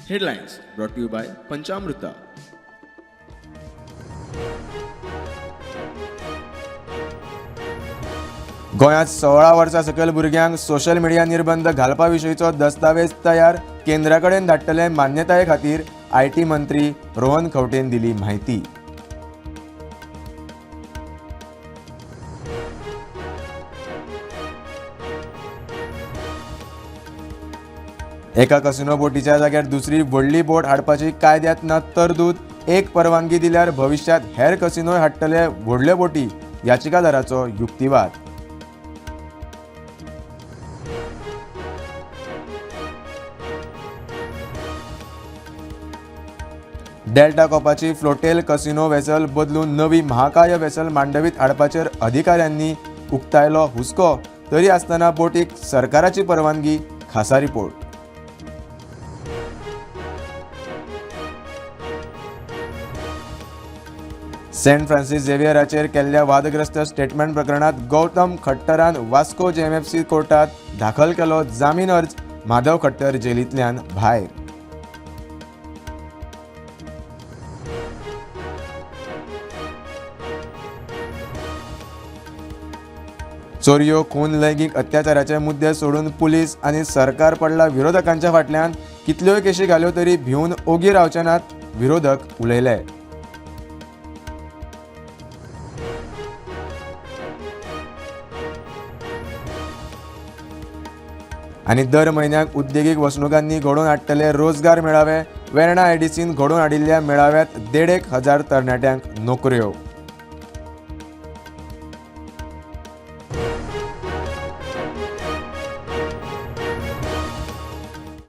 Headlines brought to you by Panchamruta. गोंयांत 16 वर्सां सकयल भुरग्यांक सोशल मिडिया निर्बंध घालपा विशींचो दस्तावेज तयार, केंद्रा कडेन धाडटले मान्यताये खातीर, IT मंत्री रोहन खंवटेन दिली म्हायती. एका कसिनो बोटीच्या जाग्यार दुसरी व्हडली बोट हाडपाची कायद्यांत ना तरतूद, एक परवानगी दिल्यार भविश्यांत हेर कसिनोय हाडटले व्हडल्यो बोटी, याचिकादाराचो युक्तिवाद. डेल्टा कॉपाची फ्लोटेल कसिनो वेसल बदलून नवी महाकाय वेसल मांडवीत हाडपाचेर अधिकाऱ्यांनी उक्तायलो हुस्को, तरी आसतना बोटीक सरकाराची परवानगी, खासा रिपोर्ट. सेंट फ्रांसीस झेवियराचेर केल्ल्या वादग्रस्त स्टेटमेंट प्रकरणात गौतम खट्टरान वास्को जेएमएफसी कोर्टात दाखल केलो जामीन अर्ज, माधव खट्टर जेलींतल्यान भायर. चोरयो, खून, लैंगीक अत्याचाराचे मुद्दे सोडून पुलीस आनी सरकार पडला विरोधकांच्या फाटल्यान, कितल्योय केशी घाल्यो तरी भिवन ओगी रावचे नात, विरोधक उलयले. आनी दर म्हयन्याक उद्देगीक वसणुकांनी घडोवन हाडटले रोजगार मेळावे, वेर्णा आयडीसीन घडोवन हाडिल्ल्या मेळाव्यात 1,500 तरणाट्यांक नोकऱ्यो.